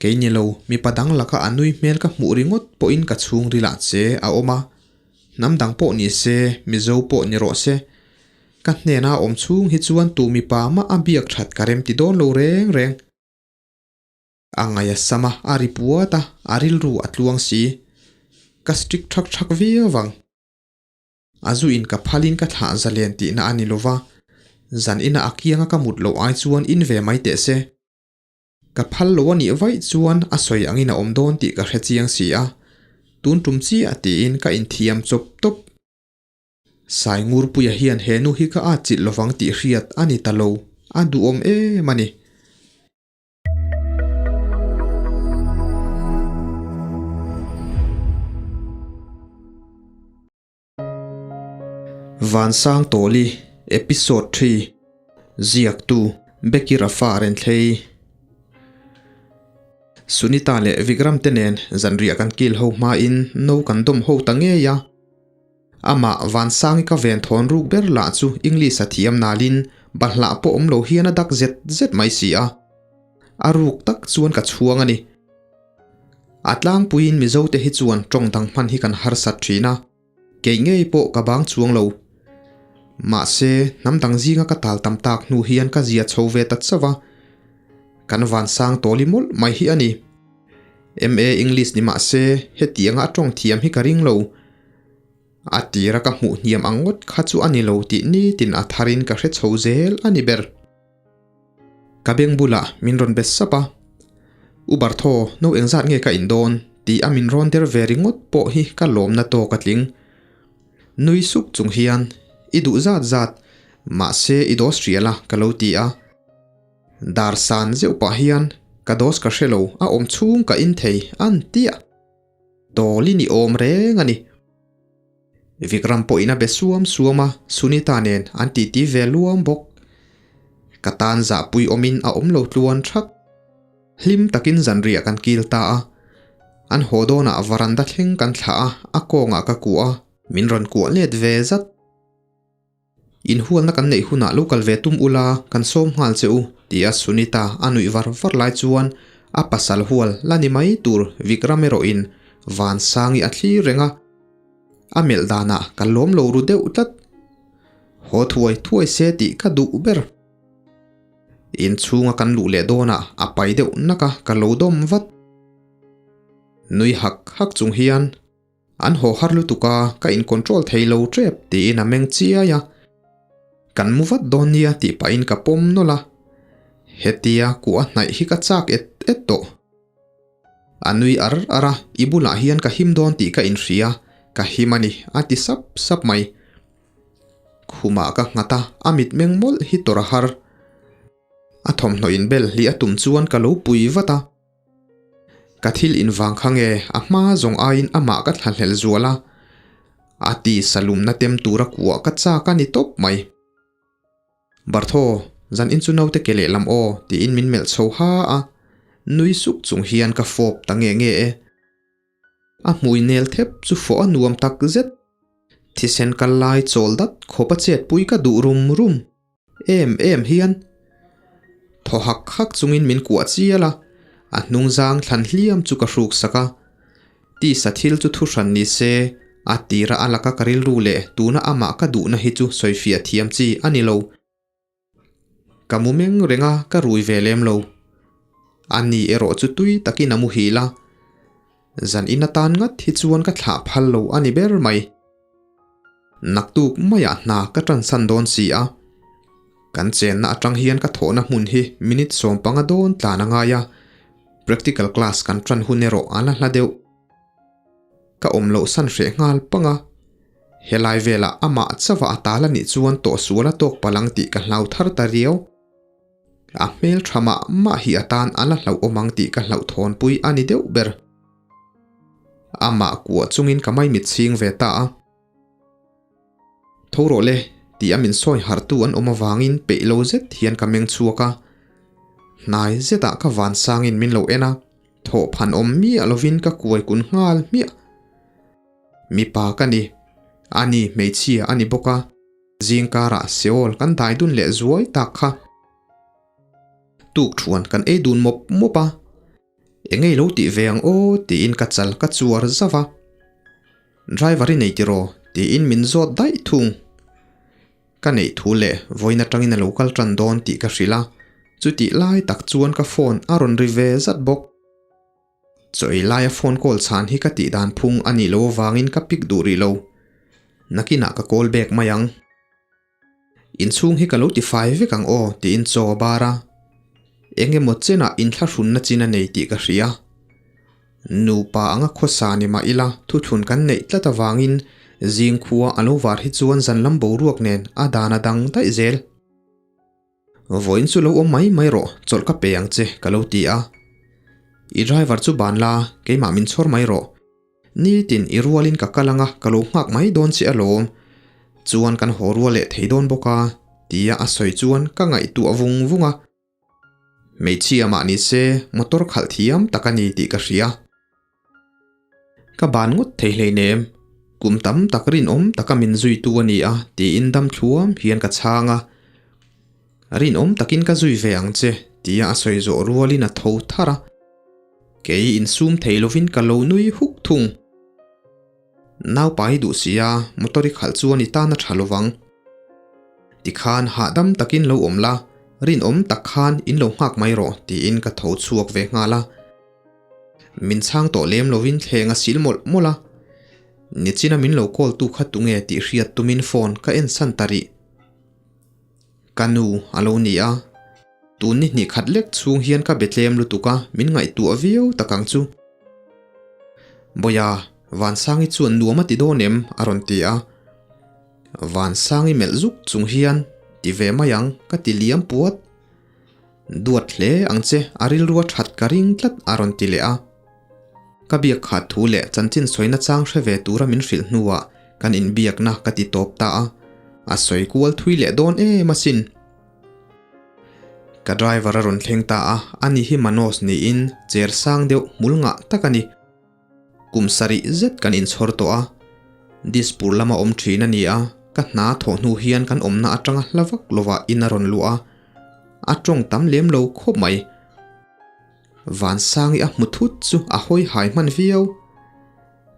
Kei ni lo, mipa dang laka a nui hmel ka hmuh ringawt pawhin ka chhungrilah che a awm a. Hnam dang pawh ni se, Mizo pawh ni rawh se. Ka hnena awm chhung hi chuan tu mipa mah a biak that ka rem ti dawn lo reng reng. A ngaih a sam a, a ri puat a, a rilru a tluang si. Ka strict thak thak viau vang. A zu in ka phal in ka thlah zalen tihna a ni lova, zan ina a kianga ka mut loh ai chuan in ve mai teh se. Ka phal lo a nih vaih chuan a sawi angin a awm dawn tih ka hre chiang si a, tun tum chiah tiin ka inthiam chawp tawp. Saingurpuia hian he nu hi ka atchilh lovang tih hriat a ni ta lo, a duhawm em a ni. Vansang Tawli Episode 3 Ziaktu Becky Rafa Renthlei Sunita leh Vikram te nen zanriah kan kil ho hmain no kan dawm ho ta ngei a. Amah Vansangi ka ven thawn ruk ber lah chu English a thiam nalin bahlah pawh awm lo hian a dak zet zet mai si a. A ruk tak chuan ka chhuang a ni. A tlangpuiin Mizote hi chuan tawng dang hman hi kan harsat thin a, kei ngei pawh ka bang chuang lo. Mahse, hnam dang zinga ka tal tam tak hnu hian ka zia chho ve ta chauh a, kan vansang tawli mawlh mai hi a ni. MA English ni mahse, hetianga a tawng thiam hi ka ring lo. A tira ka hmuh hniam ang ngawt kha chu a ni lo tih nitin a tharin ka hre chho zel a ni ber. Ka beng bulah min rawn be sap a, U Bartho, no engzat nge ka in dawn? tih a min rawn der ve ringawt pawh hi ka lawmna tawk a tling. Nui suk chung hian, I duh zat zat, mahse i dose hrial a, ka lo ti a. Dar san zeuh pah hian, Ka dose ka hre lo, a awm chhung ka in thei, an ti a. Tawl i ni awm reng a ni. Vikram pawhin a be suam suam a, Sunita nen an titi ve luam bawk. Ka tan zahpui awmin a awm lo tluan thak. Hlim takin zanriah kan kil ta a. An haw dawnah varanda thleng kan thlah a, a kawngah ka kuah a, min rawn kuah let ve zat. Inhualna kan neih hunah lo kal ve tum ula, kan sawm nghal che u, tia Sunita a nuih var var lai chuan a pasal hual la ni mai tur Vikram erawhin Vansangi a thlir reng a. A melh danah ka lawm lo ru deuh tlat. Haw thuai thuai se tih ka duh ber. Inchhunga kan luh leh dawnah a pai deuh nak a, ka lo dawm vat. Nui hak hak chung hian. An haw har lutuk a, ka in control thei lo tep tiin a meng chiai a. Kan mu vat dawn nia tih pahin ka pawm nawlh a. Hetia kuah a hnaih hi ka chak et et tawh. A nui ar ar a, i bulah hian ka him dawn tih ka inhria, ka him a ni a ti sap sap mai. Khumah ka nghat a, a mitmeng mawlh hi tawrh a har. A thawmhnaw inbel hlih a tum chuan ka lo pui vat a. Ka thil invang kha nge a hma zawng aiin amah ka thlahlel zual a, a ti salumna tem tura kuah ka chak a ni tawp mai. Bartho, zan in chu naute ke lehlam aw tiin min melh chho ha a, nui suk chung hian ka fawp ta nge nge e. A hmui nel thep chu fawh a nuam tak zet. Thisen kal lai chawl dat khawp a chetpui ka duh rum rum. Em em hian thaw hak hak chungin min kuah chial a, a hnungzang thlan hliam chu ka hruk sak a. Tisa thil chu thuhran ni se, a tira a laka ka rilru leh tuna amah ka duhna hi chu sawifiah thiam chi a ni lo. Ka mu meng reng a, ka rui ve lem lo. Ani erawh chu tui takin a muhil a, zan in atan ngat hi chuan ka thlah phal lo a ni ber mai. Naktuk maiah hna ka ṭansan dawn si a, kan chenna aṭang hian ka thawhna hmun hi minute 15 dawn tlan a ngai a, practical class kan ṭan hun erawh a la hla deuh. Ka awm loh san hreh nghal pang a, helai velah amah chauha a tal a nih chuan tawhsual a tawk palh ang tih ka hlau thar ta riau. A hmel ṭha mah mah hi atan a la hlauhawm ang tih ka hlauhthawnpui a ni deuh ber. Amah kuah chungin ka maimit chhing ve ta a. Tho rawh le, tih a min sawi harhtu an awm avangin peih lo zet hian ka meng chhuak a. Hnai zetah ka vansangin min lo en a, thawh phan awm miah lovin ka kuai kun nghal hmiah. Mipa ka ni, ani hmeichhia a ni bawk a, zingkarah Seol kan dai dun leh zuai tak kha. Tuk thuan kan ei dun mawp mawp a. Engei lo tih ve ang aw tiin ka chal ka chuar zauh a. Driver i nei tiraw? tiin min zawt daih thung. Ka neih thu leh vawiin atangin a lo kal tan dawn tih ka hrilh a, chutih lai tak chuan ka phone a rawn ri ve zat bawk. Chaw ei laia phone call chhan hi ka tih dan phung a nih loh avangin ka pick duh rih lo. Nakinah ka call back mai ang. Inchhung hi ka lo ti fai vek ang aw tiin chaw a bar a. Eng emaw chenah inthlahrunna chin a nei tih ka hria. Nupa anga khawsa ni mah ila thuthlun kan neih tlat avangin zing khua a lo var hi chuan zan lam boruak nen a dan a dang daih zel. Vawiin chu lo awm mai mai rawh, chawlh ka pe ang che ka lo ti a. I driver chu ban la, keimah min chhawr mai rawh. Nitin i rualin ka kal anga ka lo nghak mai dawn che alawm. Chuan kan haw rual leh thei dawn bawk a, tia a sawi chuan ka ngaihtuah vung vung a. Hmeichhia mah ni se motor khalh thiam tak a ni tih ka hria. Ka ban ngawt thei hleinem, kum tam tak rinawm taka min zuitu a ni a tiin dam thluam hian ka chhang a. Rinawm takin ka zui ve ang che tia a sawi zawh rualin a tho thar a. Kei insum thei lovin ka lo nui huk thung. Naupa i duh si a, motor i khalh chuan i tan a tha lovang. Tikhan hahdam takin lo awm la, rinawm tak khan in lo nghak mai rawh tiin ka tho chhuak ve nghal a. Min chhang tawh lem lovin thleng a sil mawlh mawlh a. Nichina min lo call tu kha tunge tih hriat tumin phone ka en san ta rih. Ka nu a lo ni a, tun ni hnih khat lek chhung hian ka be tlem lutuk a, min ngaihtuah viau tak ang chu. Bawia, Vansangi chuan nuam a ti dawn em? a rawn ti a. Vansangi melh zuk chung hian, Ti ve mai ang, ka ti liam puat. Duat hle ang che, a rilru a that ka ring tlat a rawn ti leh a. Ka biak khat thu leh chanchin sawina chang hre ve tura min hrilh hnuah kan inbiakna ka ti tawp ta a, a sawi kual thui leh dawn em asin. Ka driver a rawn thleng ta a, ani hi Manoj niin cher sang deuh hmul ngah tak a ni. Kum sarih zet kan inchhawr tawh a, Dispur lama awm thin a ni a, ka hna thawh hnu hian kan awmna atanga hla vak lovah in a rawn luh a, a tawng tam lem lo khawp mai. Vansangi a hmu thut chu a hawi hai hman viau.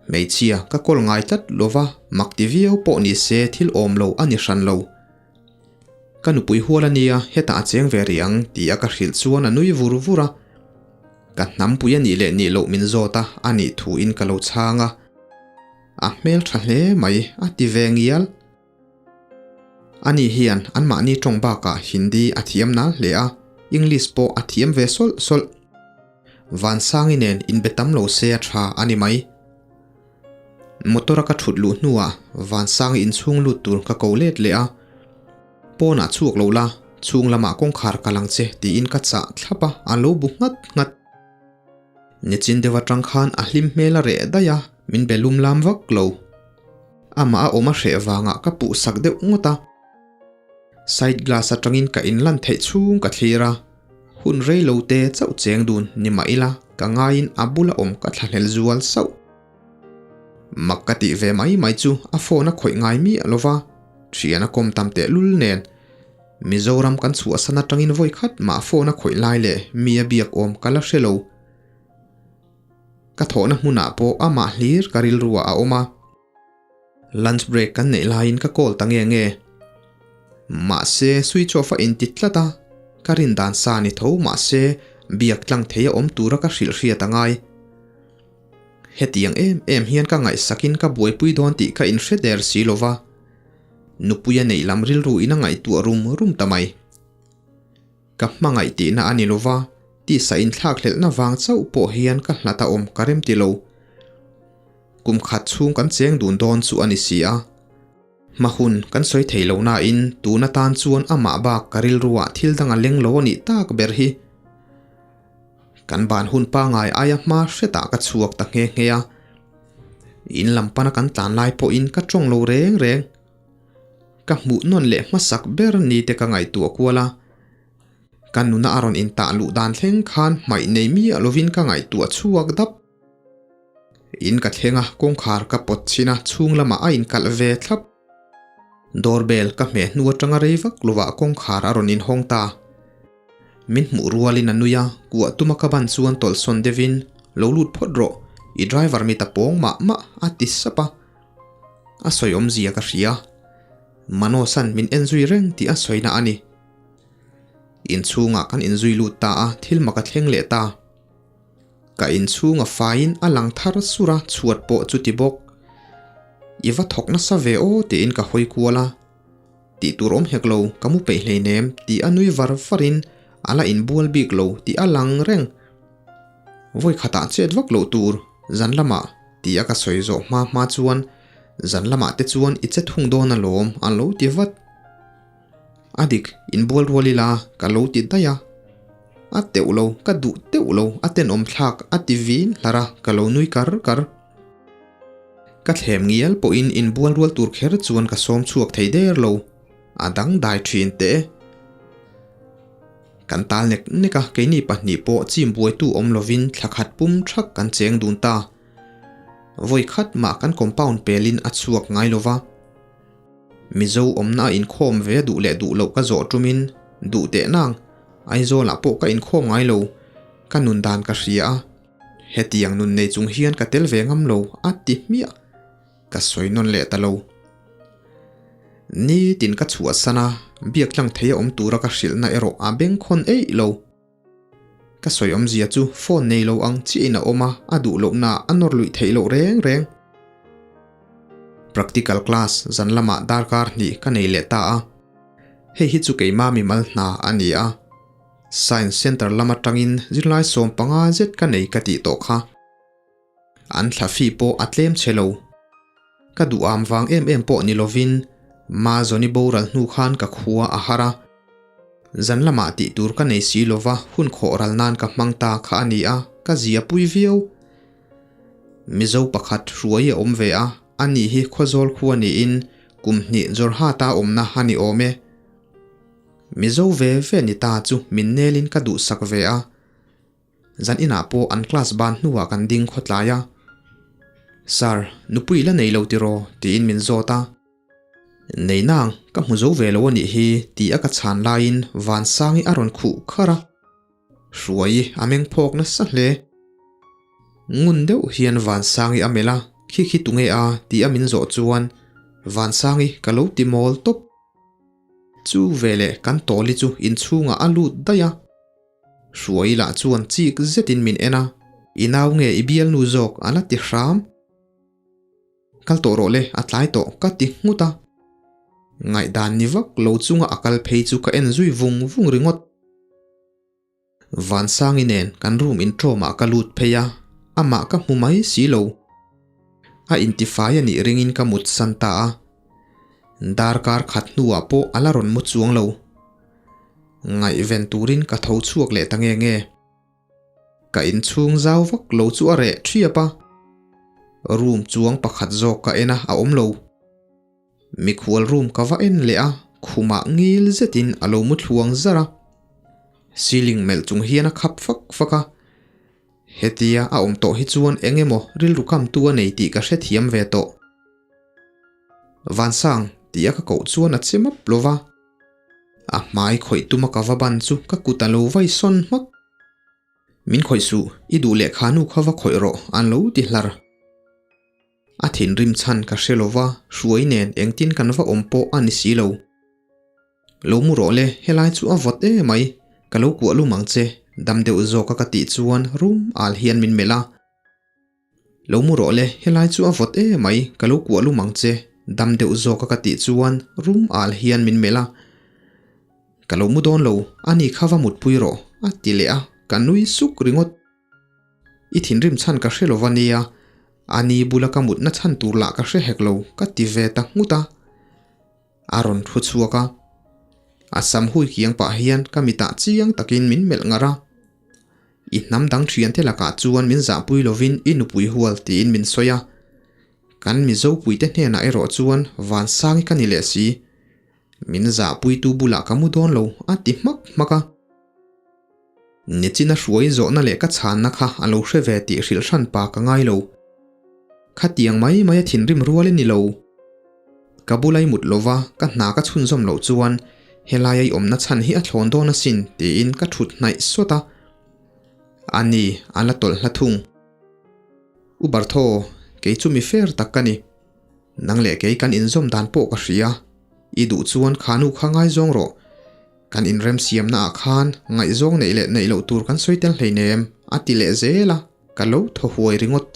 Hmeichhia ka kawl ngai tlat lova mak ti viau pawh ni se thil awm lo a ni hran lo. Ka nupui hual a nia, hetah a cheng ve rih ang ti a ka hrilh chuan a nui vur vur a. Ka hnampui a nih leh nih loh min zawt a, a nih thu in ka lo chhang a. A hmel tha hle mai, a ti ve ngial. Ani hian anmahni tawng bakah Hindi a thiam nal hle a, English pawh a thiam ve sawlh sawlh. Vansangi nen inbe tam lo se a tha a ni mai. Motor a ka thut luh hnuah Vansangi inchhung lut tur ka ko let leh a, Pawnah chhuak lo la, chhung lamah kawngkhar kal ang che tiin ka chah thlap a, a lo bu nghat nghat. Nichin deuh atang khan a hlim hmel a reh daih a, min be lum lam vak lo. Amah a awm a hreh vangah ka puh sak deuh ngawt a. Side glass atangin ka inlan theih chhung ka thlir a, hun rei lo te chauh cheng dun ni mah ila ka ngaiin a bula awm ka thlahlel zual sauh. Mak ka tih ve mai mai chu a phone a khawih ngai miah lo va, thian a kawm tam tehlul nen. Mizoram kan chhuahsan atangin vawi khat mah phone a khawih lai leh mi a biak awm ka la hre lo. Ka thawhna hmunah pawh amah hlir ka rilruah a awm a. Lunch break kan neih laiin ka call ta nge nge. Mahse switch off a inti tlat a, ka rin dan sa ni tho mahse biak tlang thei a awm tura ka hrilh hriat a ngai. Hetiang em em hian ka ngaihsakin ka buaipui dawn tih ka inhre der si lo va, nupui a neih lam rilru in a ngaihtuah rum rum ta mai. Ka hmangaih tihna a ni lo va, tisa inthlakhlelhna vang chauh pawh hian ka hlat a awm ka rem ti lo. Kum khat chhung kan cheng dun dawn chu a ni si a. Hma hun kan sawi thei lo nain tun atan chuan amah bak ka rilruah thil dang a leng lo a nih tak ber hi. Kan ban hun pangai aia hma hretah ka chhuak ta nghe nghe a. In lam pana kan tlan lai pawhin ka tawng lo reng reng. Ka hmuh nawn leh hmasak ber ni te ka ngaihtuah kual a. Ka nuna a rawn intah luh dan thleng khan hmaih nei miah lovin ka ngaihtuah chhuak dap. In ka thleng a, kawngkhar ka pawt chhin a, chhung lamah a inkalh ve thlap. Doorbell ka hmeh hnu atanga rei vak lovah kawngkhar a rawn inhawng ta. Min hmuh rualin a nui a, kuah tuma ka ban chuan tawlhsawn deuhin, Lo lut phawt rawh, i driver mit a pawng mah mah, a ti sap a. A sawi awmzia ka hria. Manosan min en zui reng tih a sawina a ni. Inchhungah kan inzui lut ta a, thil mak a thleng leh ta. Ka inchhung a faiin a lang thar sur a, chhuat pawh chuti bawk. I va thawk nasa ve aw tiin ka hawi kual a. Tih tur awm hek lo, ka mu peih hleinem tih a nui var varin a la inbual bik lo tih a lang reng. Vawi khatah chet vak loh tur, zan lamah tih a ka sawi zawh hma hma chuan zan lamah te chuan i che thung dawn alawm a lo ti vat. A dik, inbual rual ila ka lo ti daih a. A teuh lo, ka duh teuh lo, a tenawm thlak a ti vin hlar a, ka lo nui kar kar. Ka thlem ngial pawhin inbual rual tur kher chuan ka sawm chhuak thei der lo, a dangdai thin teh. Kan tal nek nek a, keini pahnih pawh chim buaitu awm lovin thla khat pum thak kan cheng dun ta. Vawi khat mah kan compound pelin a chhuak ngai lova. Mizo awmna a inkhawm ve duh leh duh loh ka zawh tumin duh teh nang, Aizawlah pawh ka inkhawm ngai lo, ka nun dan ka hria a. Hetiang nun nei chung hian ka tel ve ngam lo a ti hmiah. Ka sawi nawn leh ta lo. Nitin ka chhuahsan a, biak tlang thei a awm tura ka hrilhna erawh a bengkhawn eih lo. Ka sawi awmzia chu phone nei lo ang chiahin a awm a, a duh lohna a nawr luih theih loh reng reng. Practical class zan lamah darkar hnih ka nei leh ta a. Hei hi chu keimah mimal hna a ni a. Science Centre lam atangin zirlai 15 zet ka nei ka tih tawh kha. An thla fi pawh a tlem che lo. Ka duham vang em em pawh ni lovin Mazawni boral hnu khan ka khua a har a. Zan lamah tih tur ka nei si lova hun khawh ral nan ka hmang ta kha a ni a, ka zia pui viau. Mizo pakhat hruai a awm ve a, ani hi Khawzawl khua niin kum hnih Jorhata awmna a ni awm e. Mizo ve ve ni ta chu min nelin ka duhsak ve a. Zan inah pawh an class ban hnuah kan ding khawtlai a. Sir, nupui la nei lo tiraw? tiin min zawt a. Nei nang, ka hmu zo ve lo a nih hi tih a ka chhan laiin Vansangi a rawn khuh kharh a. Hruai a meng phawk nasa hle. Ngun deuh hian Vansangi a melh a, Khi khi tunge a? tih a min zawh chuan Vansangi ka lo ti mawl tawp. Chu veleh kan tawli chu inchhungah a lut daih a. Hruai lah chuan chik zetin min en a, I nau nge i bialnu zawk a la ti hram. Kal tawh rawh le, a tlai tawh ka ti nghut a. Ngaihdan ni vak lo chunga a kal phei chu ka en zui vung vung ringawt. Vansangi nen kan room intawmah ka lut phei a, amah ka hmu mai si lo. A intifai a nih ringin ka mut san ta a. Darkar khat hnuah pawh a la rawn mu chuang lo. Ngaihven turin ka tho chhuak leh ta nge nge. Ka inchhung zau vak lo chu a reh thiap a. Room chuang pakhat zawk ka en a, a awm lo. Mikhual room ka va en leh a, khumah ngil zetin a lo mu thluang zar a. Ceiling melh chung hian a khap fak fak a. Hetia a awm tawh hi chuan eng emaw rilru kamtu a nei tih ka hrethiam ve tawh. Vansang tih a ka koh chuan a che map lo va. A hmai khawih tuma ka va ban chu ka kut a lo vai sawn hmak. Min khawih suh, i duh leh kha nu kha va khawih rawh an lo ti hlar. A thinrim chhan ka hre lo va, hruai nen engtin kan va awm pawh a ni si lo. Lo mu rawh le, helai chu a vawt e mai, ka lo kuah lum ang che, dam deuh zawka ka tih chuan rum al hian min melh a. Lo mu rawh le, helai chu a vawt e mai, ka lo kuah lum ang che, dam deuh zawka ka tih chuan rum al hian min melh a. Ka lo mu dawn lo, ani kha va mutpui rawh, a ti leh a, ka nui suk ringawt. I thinrim chhan ka hre lo va nia, ani bula ka mutna chhan tur lah ka hre hek lo, ka ti ve ta nghut a. A rawn thu chhuak a. A sam hui kiang pah hian ka mitah chiang takin min melh ngar a. I hnam dang thiante lakah chuan min zahpui lovin i nupui hual tiin min sawi a. Kan Mizo puite hnenah erawh chuan Vansangi ka ni leh si. Min zahpuitu bulah ka mu dawn lo a ti hmak hmak a. Nichina hruai zawhna leh ka chhanna kha a lo hre ve tih hrilh hran pa ka ngai lo. Khatiang mai mai a thinrim rual i ni lo. Ka bulai mut lova ka hna ka chhunzawm loh chuan Helai a i awmna chhan hi a thlawn dawn asin tiin ka thut hnaih sawt a. A ni, a la tawlh hla thung. U Bartho, kei chu mi fair tak ka ni. Nang leh kei kan inzawm dan pawh ka hria. I duh chuan kha nu kha ngaizawng rawh. Kan inremsiamna ah khan ngaihzawng neih leh neih loh tur kan sawi tel hleinem, a ti leh zel a, ka lo thaw huai ringawt.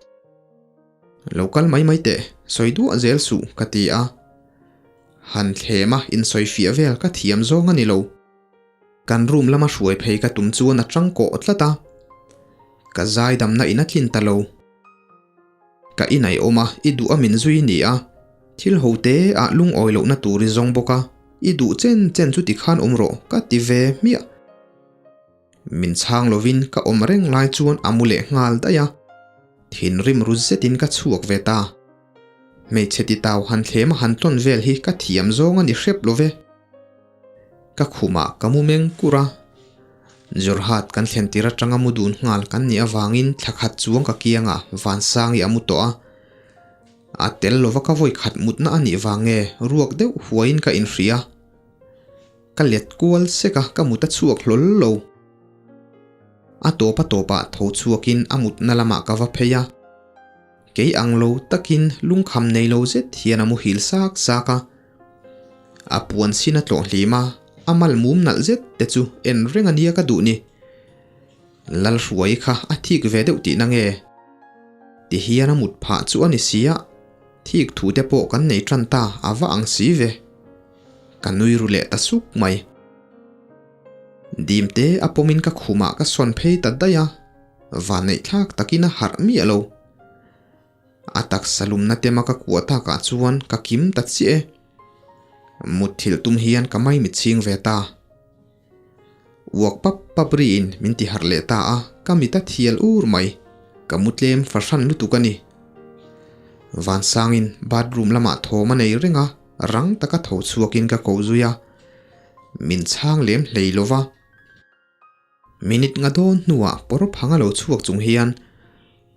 Lo kal mai mai teh, sawi duah zel suh, ka ti a. Han thlem a, insawi fiah vel ka thiam zawng a ni lo. Kan room lama hruai phei ka tum chuan a tang kawh tlat a, ka zaidamna in a tlin ta lo. Ka inai awm a, i duh a min zui ni a, thil ho te ah lungawi lohna tur i zawng bawk a, i duh chen chen chu tikhan awm rawh ka ti ve hmiah. Min chhang lovin ka awm reng lai chuan a mu leh nghal daih a, thinrim ru zetin ka chhuak ve ta. Hmeichhe titau han thlem a han tawn vel hi ka thiam zawng a ni hrep lo ve. Ka khumah ka mu meng kur a, Jorhat kan thlen tir atanga mu dun nghal kan nih avangin thla khat chuang ka kiangah Vansangi a mu tawh a. A tel lova ka vawi khat mutna a nih vang nge ruak deuh huaiin ka inhria. Ka let kual sek a, ka mut a chhuak hlawl lo. A tawp a tawpah tho chhuakin a mutna lamah ka va phei a. Kei ang lo takin lungkham nei lo zet hian a muhil sak sak a. A puan sin a tlawh hlim a, a mal mum nalh zet te chu en reng a nia ka duh ni. Lalhruai kha a thik ve deuh tihna nge? Ti hian a mut phah chu a ni si a, thik thu te pawh kan nei tan ta a va ang si ve. Ka nui ru leh ta suk mai. Dim te a pawmin ka khumah ka sawn phei ta daih a, vanneih thlak takin a harh miah lo. A taksa lumna tema ka kuah takah chuan ka kim ta chiah e. Mutthilh tum hian ka maimit chhing ve ta. Uak pap pap riin min ti harh leh ta a, ka mit a thial ur mai. Ka mu tlem fahran lutuk a ni. Vansangin bathroom lamah thawm a nei reng a, rang taka tho chhuakin ka ko zui a. Min chhang lem hlei lo va. Minute nga dawn hnuah pawr phang a lo chhuak chung hian,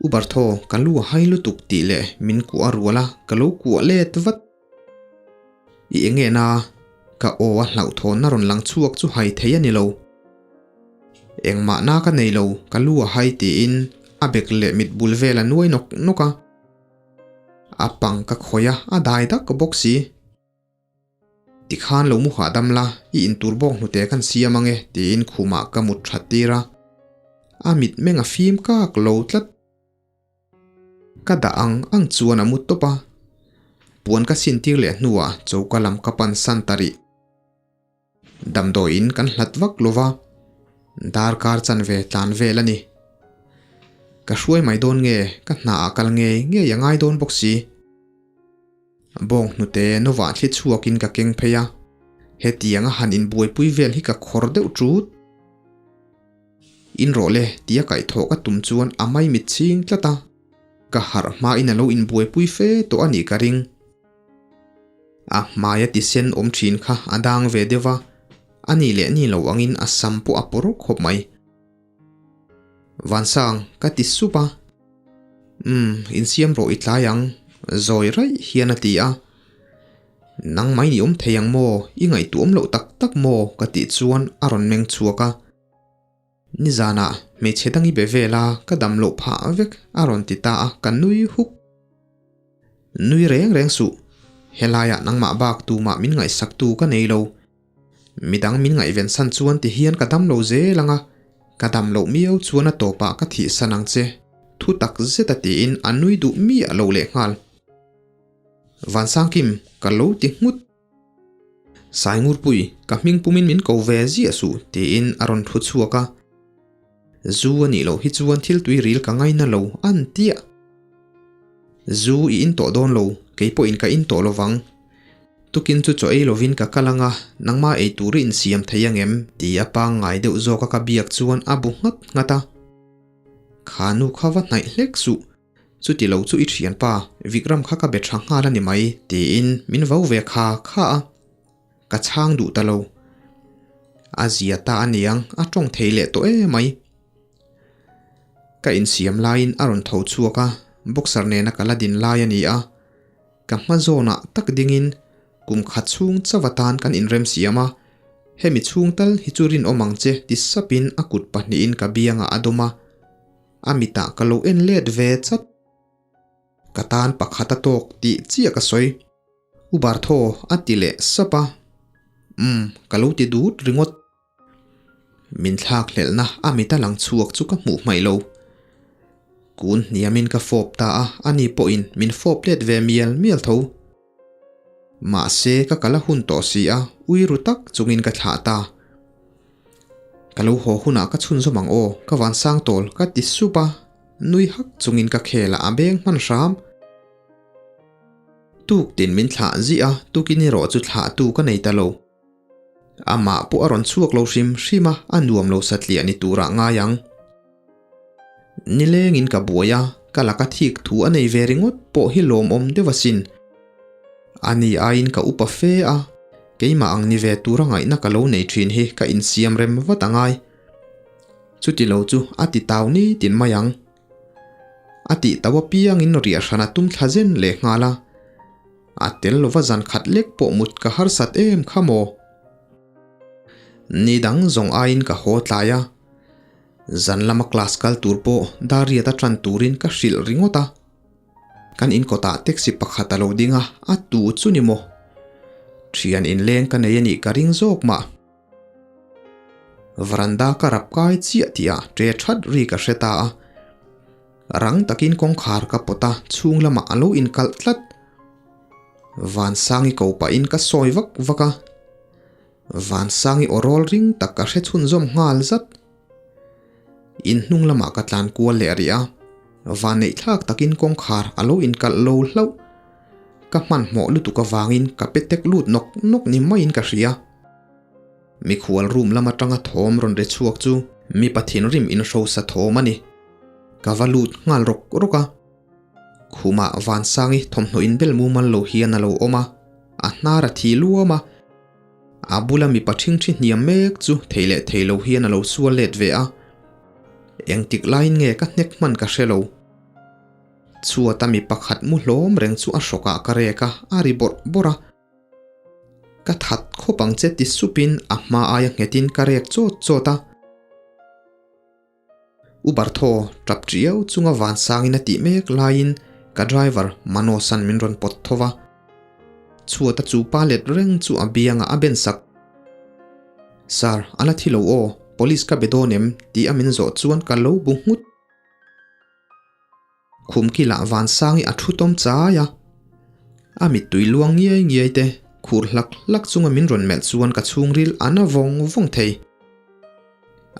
U Bartho, ka lu a hai lutuk tih leh min kuah a rual a, ka lo kuah let vat. I eng nge na? Ka aw a hlauhthawnna rawn lang chhuak chu hai thei a ni lo. Engmah na ka nei lo, ka lu a hai tiin a bek leh mit bul vel a nuai nawk nawk a. A pang ka khawih a, a dai dak bawk si. Tikhan lo mu hahdam la, i intur bawk hnute kan siam ange tiin khumah ka mut that tir a. A mitmeng a fim kak lo tlat. Ka dah ang ang chuan a mu tawp a. Puan ka sin tir leh hnuah choka lam ka pan san ta rih. Damdawiin kan hlat vak lo va, darkar chanve tlan vel a ni. Ka hruai mai dawn nge, ka hna ah kal ngei ngei a ngai dawn bawk si. Bawng hnute novah thli chhuakin ka keng phei a, hetianga han inbuaipui vel hi ka khawr deuh ṭut. In rawh le tia kaihthawh ka tum chuan a maimit chhing tlat a, ka harh hmain a lo inbuaipui fe tawh a nih ka ring. A hmaia tisen awm thin kha a dang ve deuh va, a ni leh ni lo angin a sam pawh a pawr khawp mai. Vansang, ka ti sup a. Umm, insiam rawh i tlai ang, zawi raih hian a ti a. Nang mai ni awm thei ang maw, i ngaihtuah awm loh tak tak maw? ka tih chuan a rawn meng chhuak a. Nizanah hmeichhe dang i be vel a, ka dam loh phah vek a rawn ti ta a, ka nui huk. Nui reng reng suh, helaiah nangmah bak tumah min ngaihsaktu ka nei lo. Midang min ngaihven san chuan ti hian ka dam lo zel ang a, ka dam loh miau chuan a tawpah ka thihsan ang che, thu tak zeta tiin a nui duh miah lo lehnghal. Vansangkim, ka lo ti nghut. Saingurpui, ka hming pumin min ko ve ziah suh, tiin a rawn thu chhuak a. Zu a nih loh hi chuan thil tui ril ka ngaina lo, an tiah. Zu i in tawh dawn lo, kei pawhin ka in tawh lovang. Tukin chu chaw ei lovin ka kal ang a, nangmah ei tur i insiam thei ang em? Ti a pangngai deuh zawka ka biak chuan a bu nghat nghat a. Kha nu kha va hnaih hlek suh, Chuti lo chu i thianpa Vikram kha ka be tha nghal a ni mai tiin min vo ve kha kha a, ka chhang duh ta lo. A zia ta a niang a tawng thei leh tawh e mai. Ka insiam laiin a rawn tho chhuak a, boxer nena ka la din lai a ni a, ka hma zawnah tak dingin kum khat chhung chauh atan kan inremsiam a. Hemi chhung tal hi chu rinawm ang che ti sapin a kut pahnihin ka biangah a dawm a, a mitah ka lo en let ve chat. Ka tan pakhat a tawk tih chiah ka sawi. U Bartho a ti leh sap a, Umm, ka lo ti dut ringawt. Min thlak hlelhna a mit a lang chhuak chu ka hmuh hmaih lo. Kun hniamin ka fawp ta a, ani pawhin min fawp let ve mial mial tho. Mahse ka kal a hun tawh si a, ui ru tak chungin ka thlah ta. Ka lo haw hunah ka chhunzawm ang aw, ka vansang tawl ka ti sup a, nui hak chungin ka khel a a beng hman hram. Tuk tin min thlah zih a, tukin erawh chu thlahtu ka nei ta lo. Amah pawh a rawn chhuak lo hrim hrim a, a nuam lo satliah ni turah ngai ang. Nilengin ka buai a, ka laka thik thu a nei ve ringawt pawh hi lawmawm deuh asin. Ani aiin ka upa fe a, keimah ang ni ve tura ngaihna ka lo nei thin hi ka insiam rem vat a ngai. Chuti lo chu a ti tau nitin mai ang. A tih tau apiangin riah hran a tum thla zen leh nghal a. A tel lova zan khat lek pawh mut ka harsat em kha maw? Ni dang zawng aiin ka haw tlai a, zan lama class kal tur pawh Dariat a tan turin ka hrilh ringawt a. Kan inkawtah taxi pakhat a lo ding a, a tu chu ni maw? Thian inleng ka nei a nih ka ring zawk mah. Veranda ka rap kai chiah tih ah ṭe ṭhat ri ka hre ta a. Rang takin kawngkhar ka pawt a, chhung lamah a lo inkalh tlat. Vansangi ko pahin ka sawi vak vak a, Vansangi aw rawl ring tak ka hre chhunzawm nghal zat. In hnung lamah ka tlan kual leh rih a, vanneih thlak takin kawngkhar a lo inkalh lo hlauh. Ka hmanhmawh lutuk avangin ka pe tek lut nawk nawk ni maiin ka hria. Mikhual room lam atanga thawm rawn ri chhuak chu mipa thinrim inhrosa thawm a ni. Ka va lut nghal rawk rawk a. Khumah Vansangi thawmhnaw inbel mumal lo hian a lo awm a, a hnar a thi luam a. A bula mipa ṭhingṭhi hniam mek chu thei leh thei lo hian a lo sual let ve a. Engtik laiin nge ka hnek hman ka hre lo. Chhuata mi pakhat mu hlawm reng chu a hrawkah ka rek a, a ri bawrh bawrh a. Ka that khawp ang che ti supin a hma aia nghetin ka rek chawt chawt a. U Bartho tap tiau chunga vansangin a tih mek laiin ka driver Manosan min rawn pawt tho va. Chhuata chu pa let reng chu a biangah a ben sak. Sir, a la thi lo aw, police ka be dawn em? tih a min zawh chuan ka lo bu nghut. Khum kilah Vansangi a thu tawm chai a, a mittui luang ngiai ngiai te khur hlak hlak chunga min rawn melh chuan ka chhungril a na vawng vawng thei.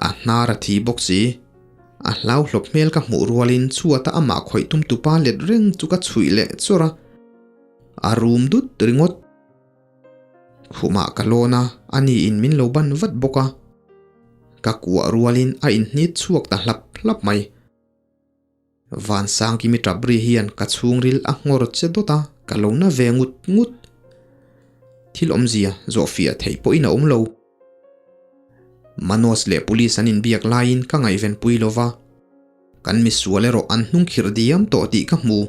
A hnar a thi bawk si. A hlauhlawp hmel ka hmuh rualin chhuata amah khawih tum tupa let reng chu ka chhuih leh chawrh a, a rum dut ringawt. Khumah ka lawn a, aniin min lo ban vat bawk a. Ka kuah rualin a inhnit chhuak ta hlap hlap mai. Vansangkimi tap ri hian ka chhungril a nghawr che dawt a, ka lo na ve ngut ngut. Thil awmzia zawh fiah theih pawhin a awm lo. Manoj leh police an inbiak laiin ka ngaihven pui lo va, kan misual erawh an hnung khirh diam tawh tih ka hmu.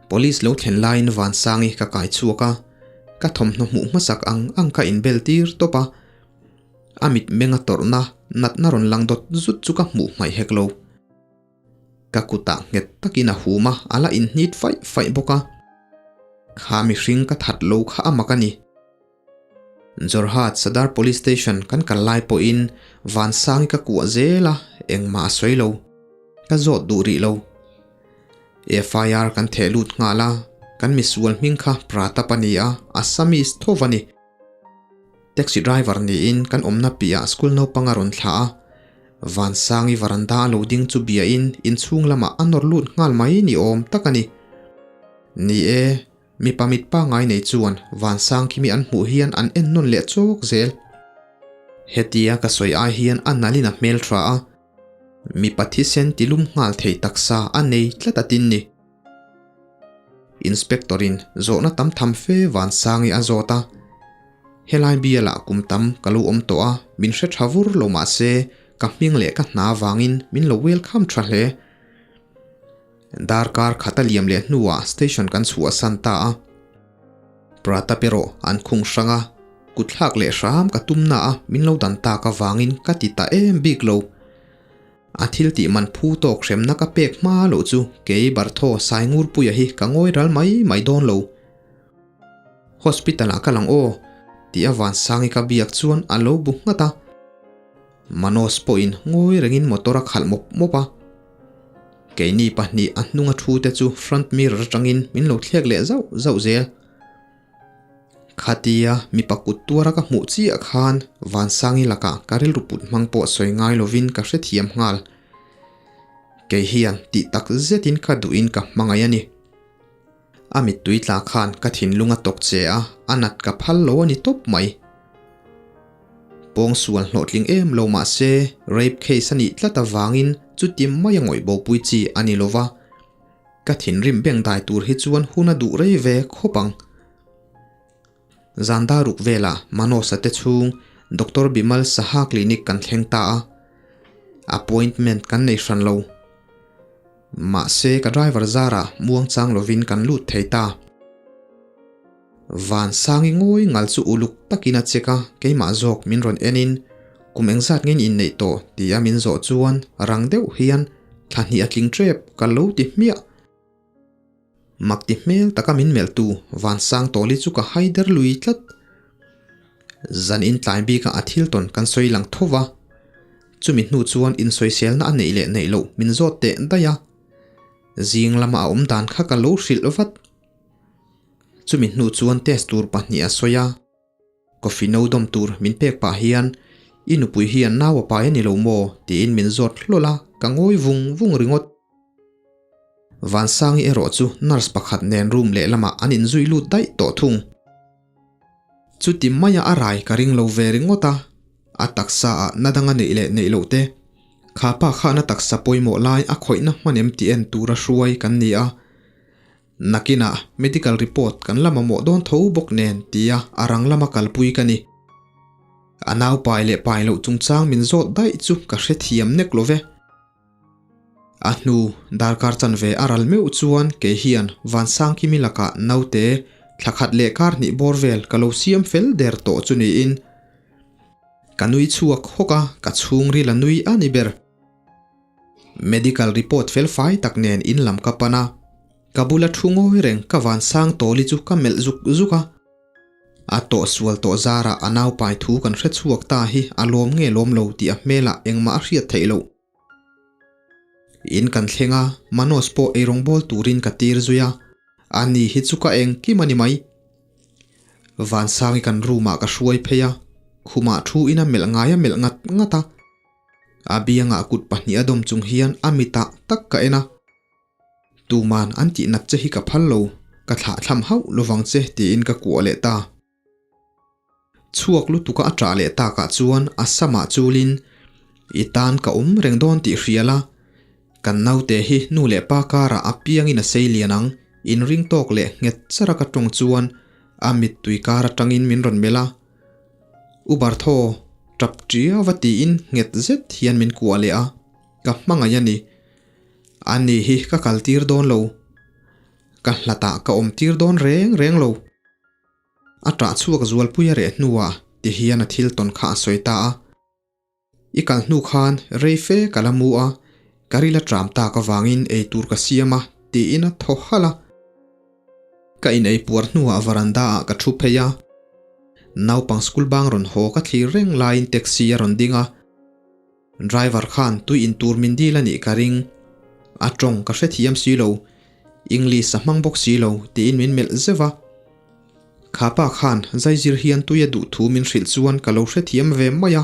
Police lo thlen laiin Vansangi ka kai chhuak a, ka thawmhnaw hmuh hmasak ang ang ka inbel tir tawp a. A mitmeng a tawrhna natna rawn lang dawt zut chu ka hmuh hmaih hek lo. Ka kutah nghet takin a hum a, a la inhnit faih faih bawk a. Kha mihring ka that lo kha a mak a ni. Jorhat Sadar Police Station kan kal lai pawhin Vansangi ka kuah zel a, engmah a sawi lo. Ka zawt duh rih lo. FIR kan theh lut nghal a, kan misual hming kha Pratap a ni a, Assamese tho va ni. Taxi driver niin kan awmna piahah school naupang a rawn thlah a, Vansangi varanda a lo ding chu biain inchhung lamah a nawr lut nghal mai ni awm tak a ni. Ni e, mipa mit pangngai nei chuan Vansangkimi an hmuh hian an en nawn leh chawk zel. Hetia ka sawi ai hian a nalin a hmel tha a, mipa thisen tilum nghal thei taksa a nei tlat a tin ni. Inspector in zawhna tam tham fe Vansangi a zawt a, Helai bialah kum tam ka lo awm tawh a, min hre tha vur lo mah se ka hming leh ka hna vangin min lo welcome tha hle. Darkar khat a liam leh hnuah station kan chhuahsan ta a. Pratap erawh an khung hrang a, Kut thlak leh hram ka tum na a, min lo dan tak avangin ka ti ta em bik lo. A thil tih man phu tawk hremna ka pek hma loh chu kei Bartho Saingurpuia hi ka ngawi ral mai mai dawn lo. Hospital ah ka lang aw tih a Vansangi ka biak chuan a lo bu nghat a. Manoj pawhin ngawi rengin motor a khalh mawp mawp a. Keini pahnih a hnunga thu te chu front mirror atangin min lo thlek leh zauh zauh zel. Khatia mipa kut tuara ka hmuh chiah khan Vansangi lakah ka rilru put hmang pawh sawi ngai lovin ka hrethiam nghal. Kei hian tih tak zetin ka duhin ka hmangaih a ni. A mittui tla khan ka thinlung a tawk che a, a nat ka phal lo a ni tawp mai. Pawngsual hlawhtling em lo mah se rape case a nih tlat avangin chuti mai a ngawih bopui chi a ni lova. Ka thinrim beng dai tur hi chuan hun a duh rei ve khawp ang. Zan dar ruk velah Manos-a te chhung Doctor Bimal Saha Clinic kan thleng ta a, appointment kan nei hran lo. Mahse ka driver zarah muang chang lovin kan lut thei ta. Van Sangi ngawi ngal chu uluk takin a check a, keimah zawk min rawn enin kum engzat nge in neih tawh tia min zawh chuan rang deuh hian thla hnih a tling tep ka lo ti hmiah. Mak ti hmel taka min melhtu Van Sang Tawli chu ka hai der lui tlat. Zan in tlai bika a thil tawn kan sawi lang tho va, chumi hnu chuan insawiselna a neih leh neih loh min zawt teh daih a, zing lama a awm dan kha ka lo hrilh vat. Chumi hnu chuan test tur pahnih a sawi a, coffee no dawm tur min pek pah hian I nupui hian nau a pai a ni lo maw? tiin min zawt hlawl a, ka ngawi vung vung ringawt. Vansangi erawh chu nurse pakhat nen room lehlamah an inzui lut daih tawh thung. Chuti maia a rai ka ring lo ve ringawt a, a taksa ah na dang a neih leh neih loh te, kha pa khan a taksa pawimawh lai a khawihna hman em tih en tura hruai kan ni a, Nakinah medical report kan la mamawh dawn tho bawk nen tia a rang lama kalpui ka ni. A nau pai leh pai loh chungchang min zawt daih chu ka hrethiam nek lo ve. A hnu darkar chanve a ral meuh chuan kei hian Vansangkimi lakah naute thla khat leh kar hnih bawr vel ka lo siam fel der tawh chu niin ka nui chhuak hawk a, ka chhungril a nui a ni ber. Medical report fel fai tak nen in lam ka pan a, ka bula thu ngawi reng ka van sang tawli chu ka melh zuk zuk a. A tawh sual tawh zarah a nau pai thu kan hre chhuak ta hi a lawm nge lawm lo tih a hmelah engmah a hriat theih loh. In kan thleng a, Manoj pawh eirawng bawl turin ka tir zui a, a ni hi chu ka engkim a ni mai. Vansangi kan room ah ka hruai phei a, khumah thu in a melh ngai a melh ngat ngat a. A biangah kut pahnih a dawm chung hian a mitah tak ka en a. Tuman an tih nat che hi ka phal lo, ka thlah thlam hauh lovang che tiin ka kuah leh ta. Chhuak lutuka a ṭah leh takah chuan a samah chulin, I tan ka awm reng dawn tih hria la, kan naute hi nu leh pa karah a piangin a sei lian ang, inring tawk leh nghet chara ka ṭawng chuan a mittui kar aṭangin min rawn melh a. U Bartho, tap ṭia va tiin nghet zet hian min kuah leh a, ka hmangaih a ni. Ani hi ka kal tir dawn lo. Ka hlatah ka awm tir dawn reng reng lo. A ṭah chhuak zualpui a reh hnuah ti hian a thil tawn kha a sawi ta a. I kal hnu khan rei fe ka la mu a, ka ril a ṭam tak avangin ei tur ka siam a, tiin a thaw halh a. Ka inei puar hnuah varanda ah ka thu phei a, naupang school bang rawn haw ka thlir reng laiin taxi a rawn ding a, driver khan tui in tur min dil a nih ka ring, a tawng ka hrethiam si lo, English a hmang bawk si lo tiin min melh zeuh a. Kha pa khan zaizir hian tui a duh thu min hrilh chuan ka lo hrethiam ve mai a.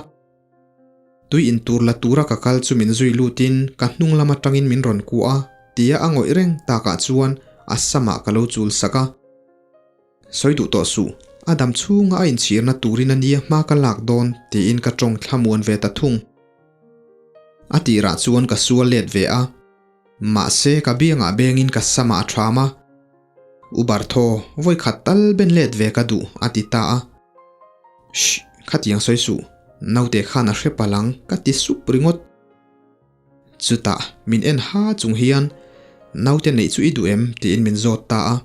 Tui in tur la tura ka kal chu min zui lutin ka hnung lam atangin min rawn kuah a, tia a ngawih reng takah chuan a samah ka lo chul sak a. Sawi duh tawh suh, a dam chhunga a inchhirna turin a nia hma ka lak dawn tiin ka tawng thlamuan ve ta thung. A tirah chuan ka sual let ve a, mahse ka biangah bengin ka samah a ṭham a. U Bartho, vawi khat tal ben let ve ka duh, a ti ta a. Shh, khatiang sawi suh, naute khan a hre palh ang, ka ti sup ringawt. Chutah, min en ha chung hian, Naute neih chu i duh em? tiin min zawt ta a.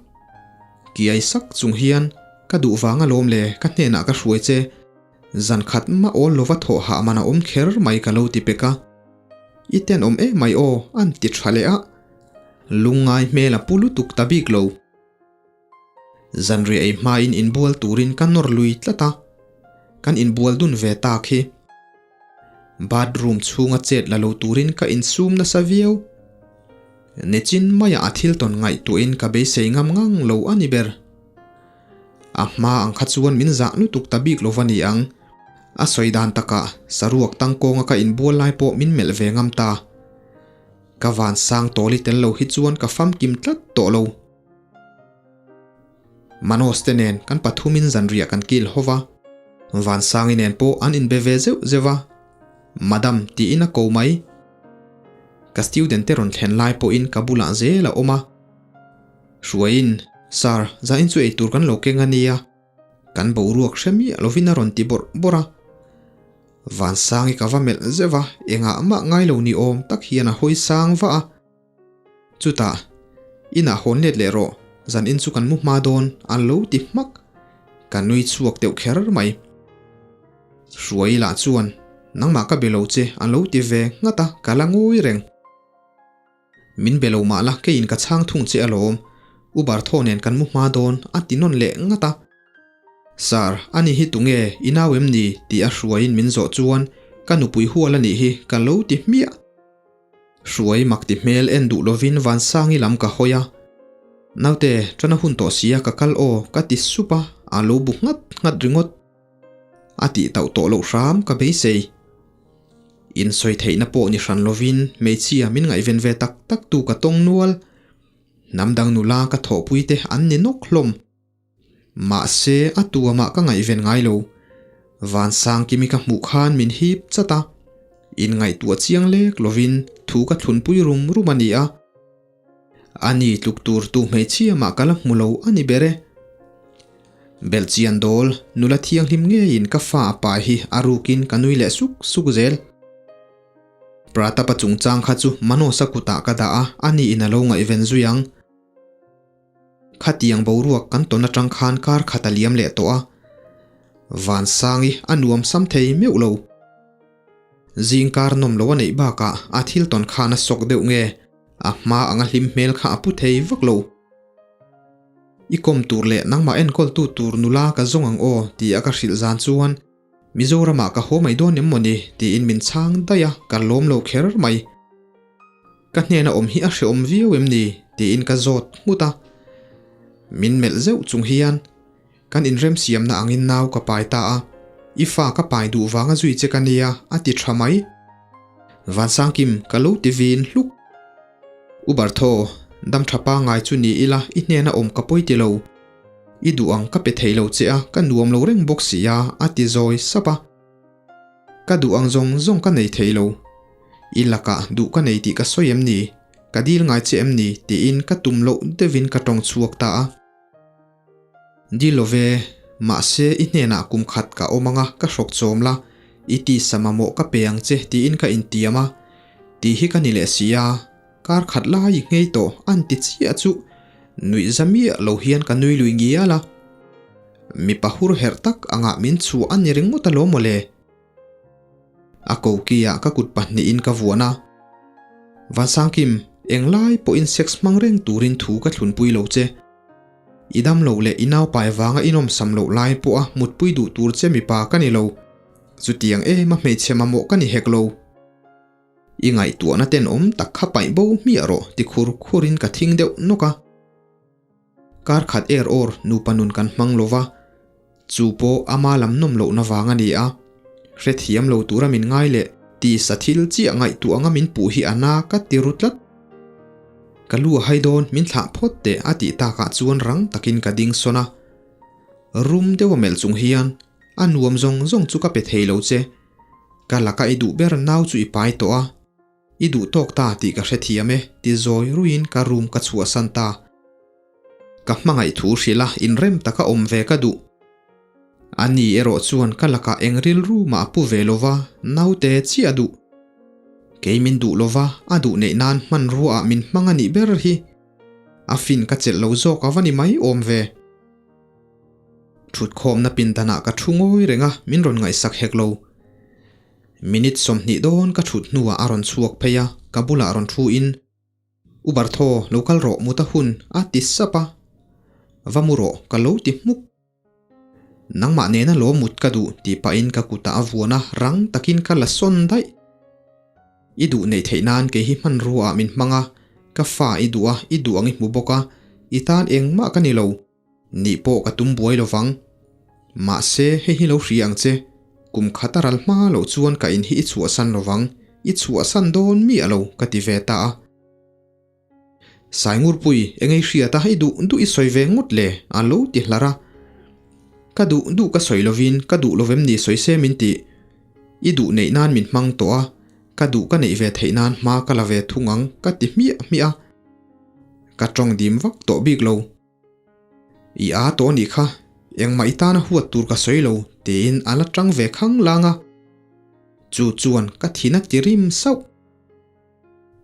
Kiai sak chung hian, Ka duh vang alawm le, ka hnenah ka hruai che. Zan khat mah awl lova thawh hah man a awm kher mai ka lo ti pek a. I tenawm em mai aw, an ti tha leh a. Lungngai hmel a pu lutuk ta bik lo. Zanriah ei hmain inbual turin ka nawr lui tlat a, kan inbual dun ve tak hi. Bathroom chhunga chet la lo turin ka insum nasa viau. Nichin maiah a thil tawn ngaihtuahin ka beisei ngam ngang lo a ni ber. A hma ang kha chuan min zah lutuk ta bik lo va ni ang. A sawi dan takah saruak tangkawnga ka inbual lai pawh min melh ve ngam ta. Ka van sang tawli tel lo hi chuan ka famkim tlat tawh lo. Manos te nen kan pathumin zanriah kan kil ho va, Vansangi nen pawh an inbe ve zeuh zeuh va, Madam tiin a ko mai. Ka student te rawn thlen lai pawhin ka bulah zel a awm a. Hruaiin, Sir, zain chu eitur kan lo keng a nia. Kan boruak hre miah lovin a rawn ti bawrh bawrh a. Vansangi ka va melh zeuh va, engah mah ngai lo ni awm tak hian a hawi sang vah a. Chutah, inah hawn let leh rawh, zan in chu kan mu hma dawn, a lo ti hmak. Ka nui chhuak deuh kher mai. Hruai lah chuan, Nangmah ka be lo che, a lo ti ve nghat a, ka la ngawi reng. Min be lo mah la, keiin ka chhang thung che alawm, U Barthaw nen kan mu hma dawn, a ti nawn leh nghat a. Sir, ani hi tunge, i nau em ni? ti a hruaiin min zawh chuan, Ka nupui hual a nih hi, ka lo ti hmiah. Hruai mak ti hmel en duh lovin Vansangi lam ka hawi a. Naute, ṭana hun tawh sia ka kal aw, ka ti sup a, a lo bu nghat nghat ringawt. A tih tauh tawh loh hram ka beisei. Insawi theihna pawh ni hran lovin hmeichhia min ngaihven ve tak tak tu ka tawng nual. Hnam dang nula ka thawhpui te an ni nawk hlawm. Mahse, a tuamah ka ngaihven ngai lo. Vansangkimi ka hmuh khan min hip chat a, inngaihtuah chiang lek lovin thu ka thlunpui rum rum a ni a. Ani tluk tur tu hmeichhia mah ka la hmu lo a ni ber e. Belhchian dawl, nula thianghlim ngeiin ka fa a pai hi a rukin ka nui leh suk suk zel. Pratap-a chungchang kha chu Manos-a kutah ka dah a, aniin a lo ngaihven zui ang. Khatiang boruak kan tawn atang khan kar khat a liam leh tawh a, Vansangi a nuam sam thei meuh lo. Zing kar nawm lo a neih bakah a thil tawn khan a sawk deuh nge, a hma anga hlim hmel kha a pu thei vak lo. I kawm tur leh nangmah enkawltu tur nula ka zawng ang aw ti a ka hrilh zan chuan Mizoramah ka haw mai dawn em mawni tiin min chhang daih a, ka lawm lo kher mai. Ka hnena awm hi a hreawm viau em ni? tiin ka zawt nghut a. Min melh zeuh chung hian kan inremsiamna angin nau ka pai ta a, I fa ka pai duh vanga zui che ka nia a ti tha mai. Vansangkim ka lo ti vin hluk. U Barthaw, dam tha pangngai chu ni ila i hnena awm ka pawi ti lo. I duh ang ka pe thei lo che a, ka nuam lo reng bawk si a, a ti zawi sap a. Ka duh ang zawng zawng ka nei thei lo. I lakah duh ka nei tih ka sawi em ni? Ka dil ngai che em ni? tiin ka tum loh deuhin ka tawng chhuak ta a. Dil lo ve, mahse i hnenah kum khat ka awm anga ka hrawk chawm la, i tisa mamawh ka pe ang che tiin ka intiam a. Tih hi ka ni leh si a. Kar khat lai i nghei tawh an ti chiah chu nuih za miah lo hian ka nui lui ngial a. Mipa hur herh tak angah min chhuah a ni ringawt alawm mawle. A koki ah ka kut pahnihin ka vuan a. Vansangkim, englai pawhin sex hmang reng turin thu ka thlunpui lo che. I dam loh leh i naupai vanga i nawmsam loh lai pawha mutpui duh tur che mipa ka ni lo. Chutiang ema hmeichhe mamawh ka ni hek lo. I ngaihtuahna tenawm tak kha paih bo hmiah rawh ti khur khurin ka thing deuh nawk a. Kar khat er awr nupa nun kan hmang lo va, chu pawh ama lam nawm lohna vang a ni a. Hrethiam lo tura min ngai leh tisa thil chiah ngaihtuah anga min puh hi a na ka ti ru tlat. Ka lu a hai dawn min thlah phawt teh a tih takah chuan rang takin ka ding sawn a. Rum deuh a melh chung hian a nuam zawng zawng chu ka pe thei lo che. Ka laka i duh ber nau chu i pai tawh a, i duh tawk ta tih ka hrethiam e, ti zawi ruiin ka room ka chhuahsan ta. Ka hmangaih thu hrilh a, inrem taka awm ve ka duh. Ani erawh chuan ka lakah eng rilru mah a pu ve lo va, naute chiah a duh. Kei min duh lo va, a duh neih nan hmanrua ah min hmang a nih ber hi. A fin ka chelh lo zawk a va ni mai awm ve. Thutkhawmna pindanah ka thu ngawi reng a, min rawn ngaihsak hek lo. Minute 20 dawn ka thut hnuah a rawn chhuak phei a, ka bulah rawn thu in, U Barthaw, lo kal rawh mut a hun, a ti sap a. Va mu rawh, ka lo ti hmuk. Nangmah nena lo mut ka duh tih pahin ka kutah a vuan a, rang takin ka la sawn daih. I duh neih theih nan kei hi hmanrua ah min hmang a, ka fa i duh a, i duh ang i hmu bawk a, i tan engmah ka ni lo. Nih pawh ka tum buai lovang. Mahse, hei hi lo hria ang che, kum khat a ral hma loh chuan ka in hi i chhuahsan lovang, i chhuahsan dawn miah lo ka ti ve ta a. Saingurpui, engei hriat a, i duh duh i sawi ve ngawt le, a lo ti hlar a. Ka duh duh ka sawi lovin ka duh lovem ni sawi se min ti. I duh neih nan min hmang tawh a, ka duh ka neih ve theih nan hma ka la ve thung ang ka ti hmiah hmiah a. Ka tawng dim vak tawh bik lo. I a tawh anih kha, engmah i tana huat tur ka sawi lo tiin a la tang ve khang lang a. Chu chuan ka thin a ti rim sauh.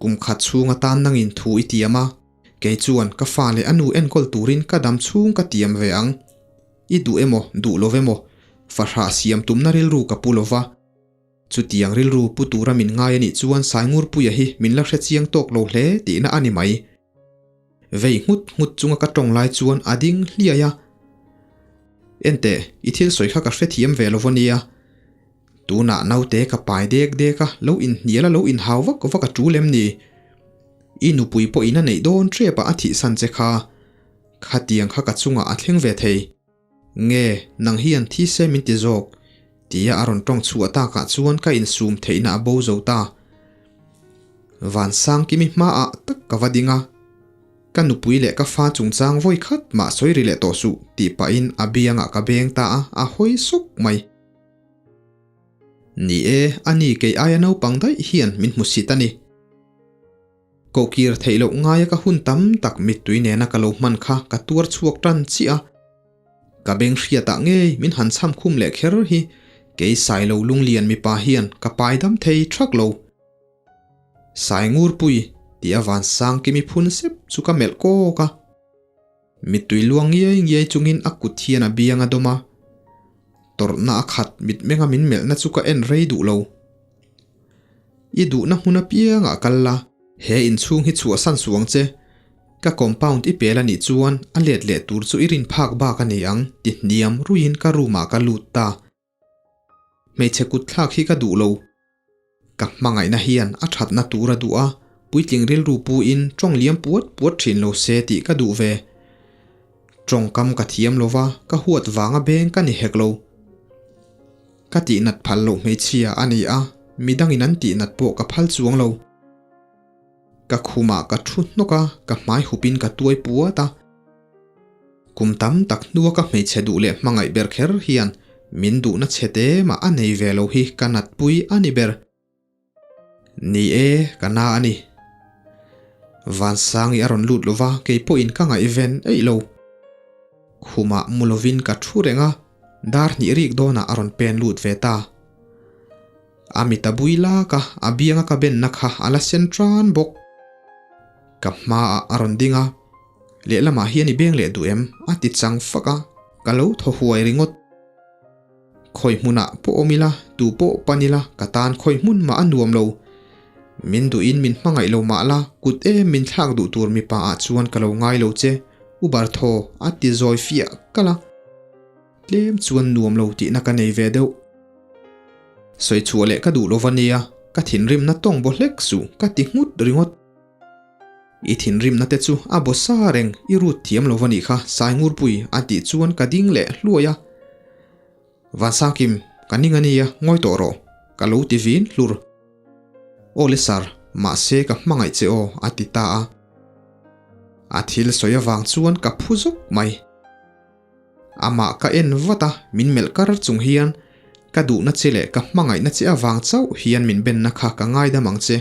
Kum khat chhung atan nangin thu i tiam a, kei chuan ka fa leh a nu enkawl turin ka dam chhung ka tiam ve ang. I duh emaw, duh lo emaw, fahrah siam tumna rilru ka pu lo va. Chutiang rilru pu tura min ngai a nih chuan Saingurpuia hi min la hre chiang tawk lo hle tihna a ni mai. Vei nghut nghut chunga ka tawng lai chuan a ding hliai a. Enteh, i thil sawi kha ka hrethiam ve lo va nia. Tunah naute ka pai dek dek a, lo inhnial a lo inhau vak vak a tul em ni? I nupui pawhin a neih dawn tep a a thihsan che kha. Khatiang kha ka chungah a thleng ve thei. Nge, nang hian thi se min ti zawk? Tia a rawn tawng chhuah takah chuan ka insum theihna a bo zo ta. Vansangkimi hmaah tak ka va ding a. Ka nupui leh ka fa chungchang vawi khat mah sawi ri leh tawh suh tih pahin a biangah ka beng ta a, a hawi sawk mai. Ni e, ani kei aia naupang daih hian min hmu sit a ni. Kohkir theih loh ngaia ka hun tam tak mittui nena ka lo hman kha ka tuar chhuak tan chiah a. Ka beng hriatah ngei min han chham khum leh kher hi kei Sailo lunglian mipa hian ka pai dam thei thak lo. Saingurpui tih a vansang kimi phun sep chu ka melh kawk a. Mittui luang ngiai ngiai chungin a kut hian a biang a dawm a, tawrhna a khat mitmenga min melhna chu ka en rei duh lo. I duhna hmun apiangah kal la, he inchhung hi chhuahsan suh ang che. Ka compound i pel a nih chuan a let leh tur chu i rin phak bak a ni ang ti hniam ruiin ka room ah ka lut ta. Hmeichhe kut thlak hi ka duh lo. Ka hmangaihna hian a thatna tur a duh a, puitling rilru puin tawng liam puat puat thin lo se tih ka duh ve. Tawngkam ka thiam lo va, ka huat vanga beng ka ni hek lo. Ka tihnat phal loh hmeichhia a ni a, midangin an tihnat pawh ka phal chuang lo. Ka khumah ka thu hnawk a, ka hmai hupin ka tuai puat a. Kum tam tak hnua ka hmeichhe duh leh hmangaih ber kher hian min duhna chhe te mah a nei ve lo hi ka natpui a ni ber. Ni e, ka na a ni. Vansangi a rawn lut lova kei pawhin ka ngaihven eih lo. Khumah mu lovin ka thu reng a, dar hnih rik dawnah a rawn pen lut ve ta. A mit a bui lak a, a bianga ka benna kha a la sen tan bawk. Ka hmaah a rawn ding a, lehlamah hian i beng leh duh em? a ti chang fak a, ka lo thaw huai ringawt. Khawi hmunah pawh awm ila, tu pawh pan ila, ka tan khawi hmun mah a nuam lo. Min duhin min hmangaih lo mah la, kut em min thlak duh tur mipa ah chuan ka lo ngai lo che, U Barthaw a ti zawi fiah kalh a. Tlem chuan nuam lo tihna ka nei ve deuh. Sawi chhuah leh ka duh lo va nia, ka thinrimna tawng baw hlek suh ka ti nghut ringawt. I thinrimna te chu a baw sa reng, i rut thiam lo va nih kha Saingurpui a tih chuan ka ding leh hluai a. Vansakim, ka ning a nia, ngawi tawh rawh, ka lo ti vin hlur. Aw le sir, mahse ka hmangaih che aw a ti ta a. A thil sawi avang chuan ka phu zawk mai. Amah ka en vat a, min melh kar chung hian ka duhna che leh ka hmangaihna che avang chauh hian min benna kha ka ngaidam ang che.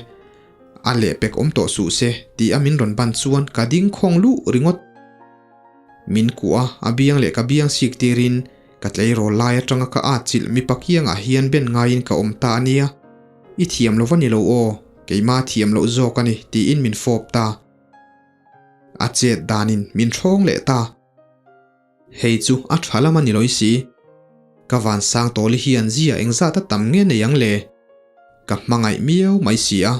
A lehpek awm tawh suh se tih a min rawn ban chuan ka ding khawng luh ringawt. Min kuah a, a biang leh ka biang sik tirin ka tleirawl lai atanga ka at chilh mipa kiangah hian ben ngaiin ka awm ta a nia. I thiam lo va ni lo aw, keimah thiam loh zawk a ni tiin min fawp ta. A chet danin min hrawng leh ta. Hei chu a tha lam a ni lawi si. Ka van sang tawli hian zia engzat a tam nge nei ang le? Ka hmangaih miau mai si a.